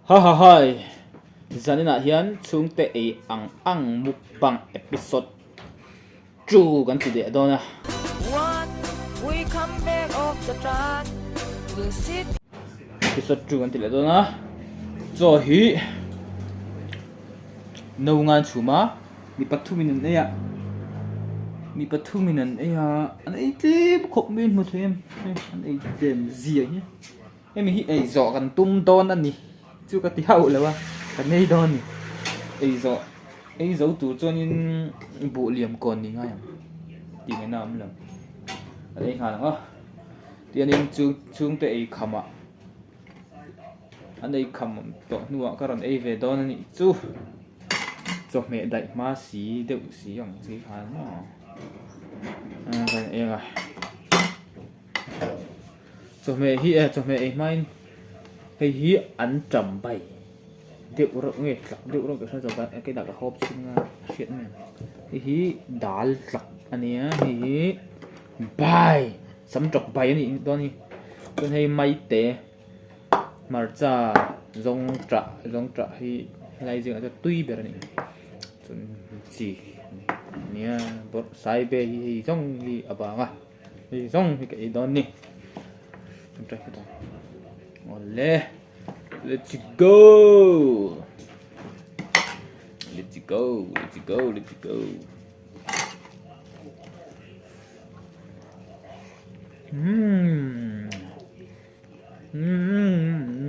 Ha ha hai! Zaninah hian chhungte ei ang ang mukbang episode 2 kan ti leh dawn a. Episode 2 kan ti leh dawn a. Chaw hi no ngan chhum a, mi pathumin an ei a, mi pathumin an ei a, an ei tlem khawp mai hmu thei em an ei tlem zia hi. Hemi hi ei zawh kan tum dawn a ni chu ka ti hauh lo a, kan ei dawn a ni. Ei zawh ei zo tur chuanin buh liam kawn ni ngai ang tih ngaihna a awm lo. Kan ei nghal ang aw. Tianin chu chhungte ei kham ah an ei kham tawh hnuah ka rawn ei ve dawn a nih chu. Chawhmeh daih hma si deuh si ang chi khan maw kan ei ang a. Chawhmeh hi eh chawhmeh ei hmain hei hi an ṭam bai deuh reuh nge tlak deuh reuh ka hre zawk a keimah ka hawp chhung a hriat mai ang hei hi dal tlak a nia hei hi bai sam ṭawk bai a nih dawn hi chuan hei maite hmarcha zawng ṭah zawng ṭah hi helai zingah chuan tui ber a ni chuan chi a nia bawrh saibe hi hei zawng hi a bang a. Hei zawng hi ka ei dawn ni. Awle. Let's go. Let's go. Let's go. Let's go. Mm. Mm.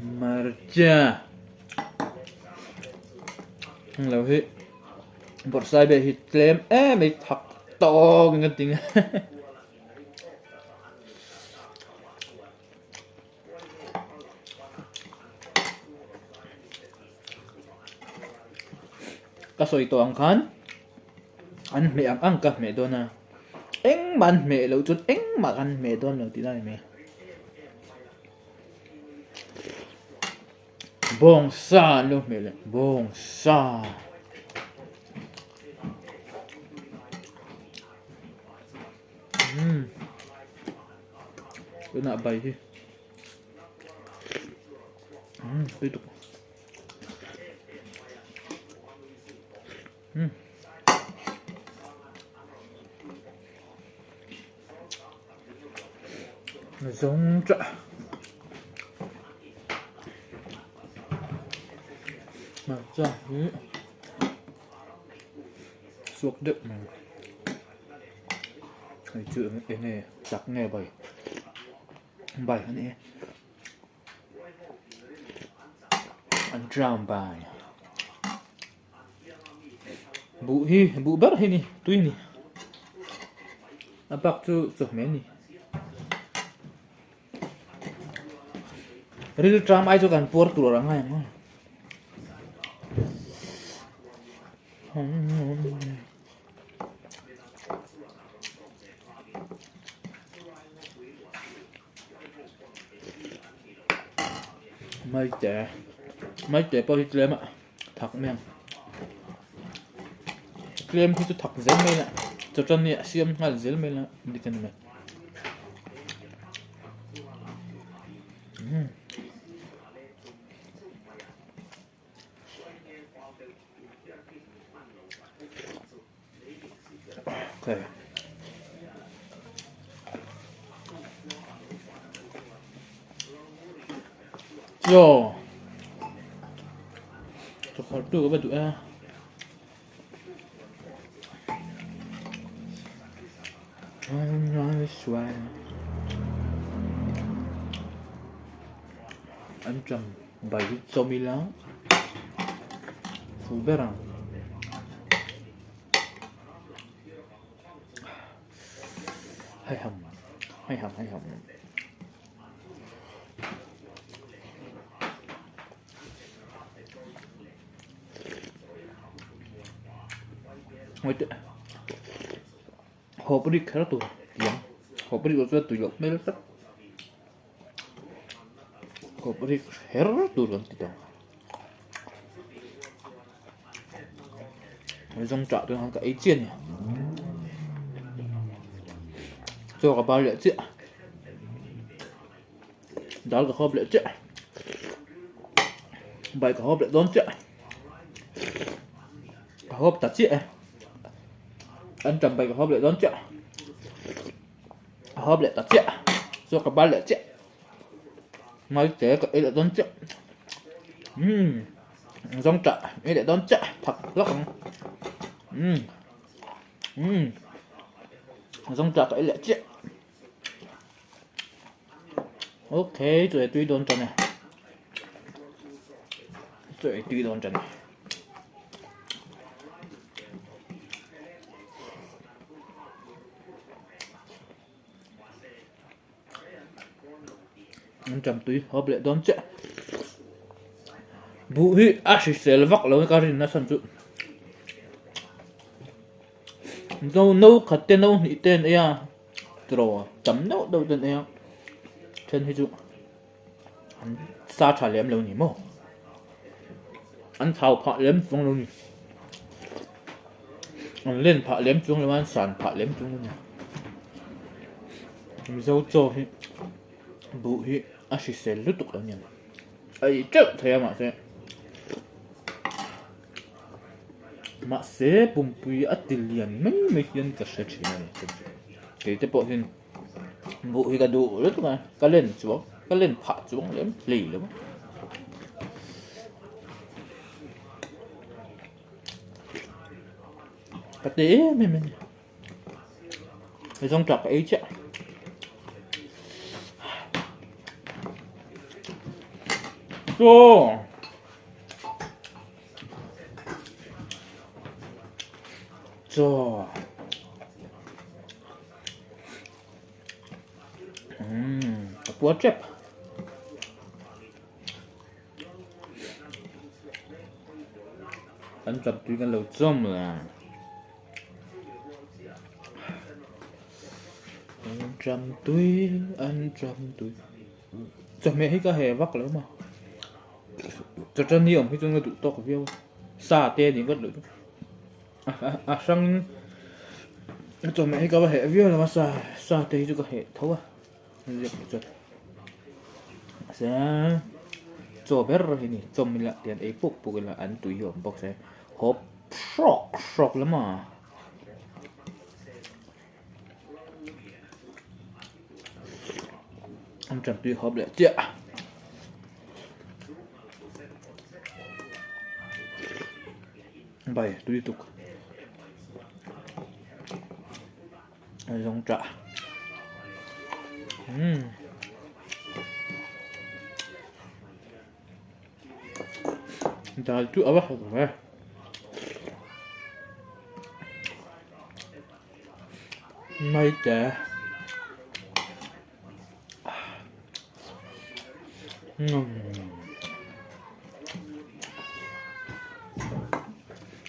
Hmarcha lo hi bawrhsaibe hi tlem em mai thak tawk in ka ti nge. Ka sawi tawh ang khan an hmeh ang ang ka hmeh dawn a, engmah an hmeh loh chuan engmah kan hmeh dawn lo tih lai a ni mai. Bawngsa an lo hmeh leh bawngsa. Umm tunah bai hi umm tui tuk umm zawng chah hmarcha hi suak deuh mai. Hei chu eng nge chak nge bai bai a ni e an tram bai buh hi buh ber hi ni tui ni a bak chu chawhmeh a ni ril tram ai chu kan puar tur ang ngai ang aw. Maite maite pawh hi tlem a thak mai ang tlem hi chu thak zel mai la chawchawni a siam nghal zel mai la dik a ni mai. Okay. Yo. Chawkharh tu ka va duh e. An ṭang bai hi chawm ila fuh ber ang. Haiham haiham haiham. Ngawi teh hawp rik kher tur tiang hawp rik loh chuan tui loh hmel tlat hawp rik kher tur kan ti tawh ang zawng chah tur khan ka ei chiah a ni chaw ka bar leh chiah dal ka hawp leh chiah bai ka hawp leh dawn chiah ka hawp ta chiah e an tam bai ka hawp leh dawn chiah ka hawp leh ta chiah chaw ka bar leh chiah maite ka ei leh dawn chiah umm zawng tah ei leh dawn chiah thak hlawk ang umm umm zawng tah ka ei leh chiah. Ok chu ei tui dawn tan e chu ei tui dawn tan e an tam tui hawp leh dawn chiah buh hi a hrisel vak lo ka rin na chhan chu no no khat te no hnih te an ei a. Tiraw tam deuh deuh ten eng then hi chu an sa tha lem lo ni maw an thau phah lem chuang lo ni an len phah lem chuang lo a an san phah lem chuang lo ni mizo chaw hi buh hi a hrisel lutuk lo nia a ei teuh thei a mahse. Mahse pumpui a ti lian mai mai hian ka hre thin a ni kei te pawh hian buh hi ka duh lutuk a ka len chuang ka len phah chuang lem hlei lo a ka ti em em a ni hei zawng tah ka ei chiah. Chaw. Chaw umm ka puar tep kan chap tui kan lo chawm la an cham tui an cham tui chawhmeh hi ka he vak lo ma. Chawṭan hi awm hi chuan ka duh tawk viau a, sa te a nih ngawt loh chu a hrangin chawhmeh hi ka va heh viau lo a sa sa te hi chu ka heh tho a ziak loh chuan mahse chaw ber hi ni chawm ila tian ei puk puk ila an tui hi a awm bawk se hawp hrawk hrawk lam a. An ṭan tui hawp leh chiah. Bai tui tuk. Zawng ṭah. Umm. Dal chu a va hawk ve. Mai te.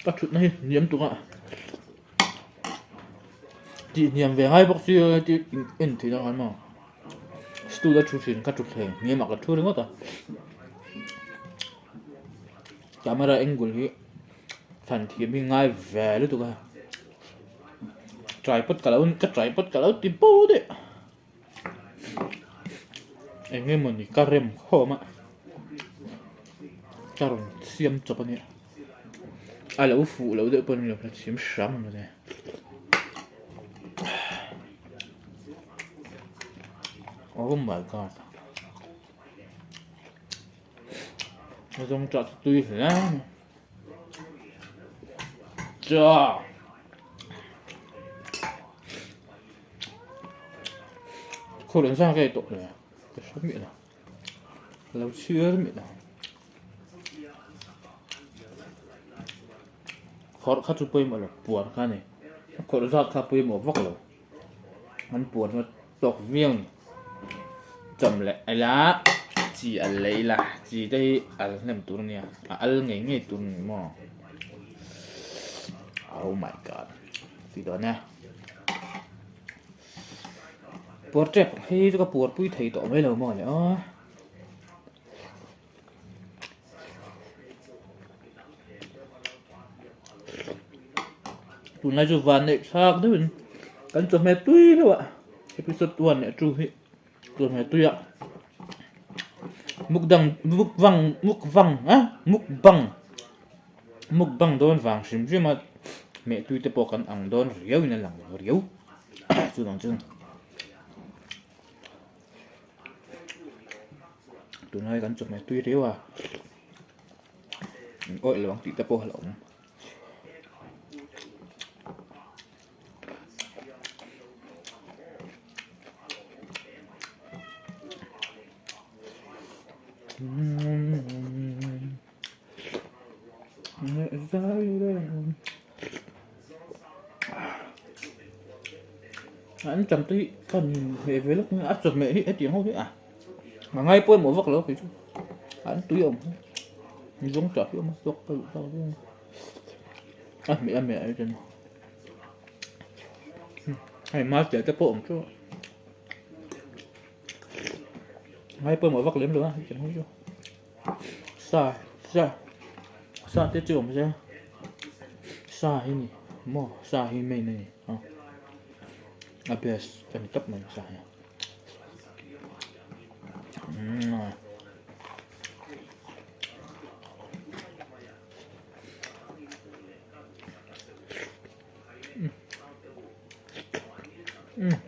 Ka thutna hi hniam tuk a. Tih hniam ve ngai bawk sia tih en theih ang maw. Stool a thu thin ka thutthleng hniam ah ka thu ringawt a camera angle hi thlan thiam hi ngai ve lutuk a tripod ka lo ka tripod ka lo ti bo daih eng emawni ka rem khawm a ka rawn siam chawp a nia a lo fuh loh deuh pawh a ni lo ka chhim hram a ni. Oh my god. Zawng chah chu tui hle a ni. Chaw. Khur an zang rei tawh hle. Ka hre miah lo. Ka lo chhiar miah lo. Khawrh kha chu pawimawh lo puar kha a ni. A khawrh zat kha pawimawh vak lo. An puar chu a tawk viau a ni. Chawm leh ila chi al leh ila chi te hi al hnem tur a nia a al ngei ngei tur a ni maw. Oh my god. Tui dawn e. Puar tep hei chu ka puar pui thei tawh mai lo maw le aw. Tunlai chu van neih thlak deuhin kan chawhmeh tui deuh a episode 1 leh 2 hi chawhmeh tui a mukdang mukbang mukbang a mukbang mukbang dawn vang hrim hrim a meh tui te pawh kan ang dawn riau in a lang riau chuvang chuan. Tunlai kan chawhmeh tui riau a in awih lo ang tih te pawh a la awm. An tam te hi ka hmeh ve lawk a chawhmeh hi hetiang ho hi a a ngai pawimawh vak lo kei chu an tui awm hi zawng tah hi a awm a tawk ka duh tawk viau a a hmeh a hmeh ai chuan hei master te pawh awm teuh a ngai pawimawh vak lem lo a hetiang ho chu. Sa sa sa te chu awm se sa hi ni maw sa hi main a ni a a best a ni tawp mai sa hi umm.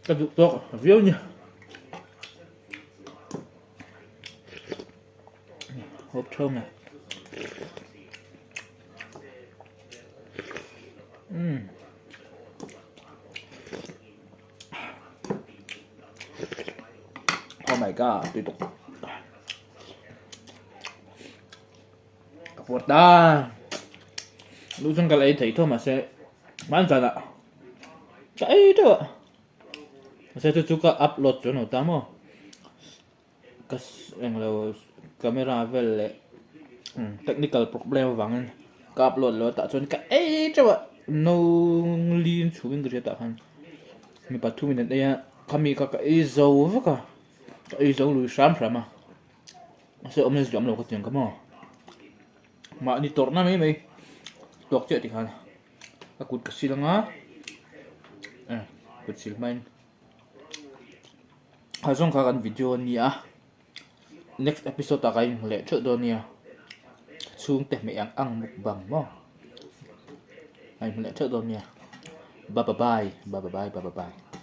Ka duh tawk viau nia. Hawp theuh nge. Umm. Oh my god, tui tuk. Ka puar ta. Lu chuan ka la ei thei tho mahse hmanzan ah ka ei teuh a. Mahse chu chu ka upload chuan lo ta maw. Ka englo camera vel leh technical problem avangin ka upload lo a tah chuan ka ei teuh a. No lin chhungin ka hria tah khan mi pathumin an ei a khami kha ka ei zo vek a ka ei zo lui hram hram a. Mahse awm hian zuam lo ka tiang ka maw. Mahni tawrhna mai mai tawk chiah tikhan a kut ka sil anga eh kut sil hmain ha zawng kha kan video a ni a next episode ah ka inhmu leh theuh dawn nia chhungte hmeh ang ang mukbang maw a inhmu leh theuh dawn nia bye bye bye bye bye bye bye.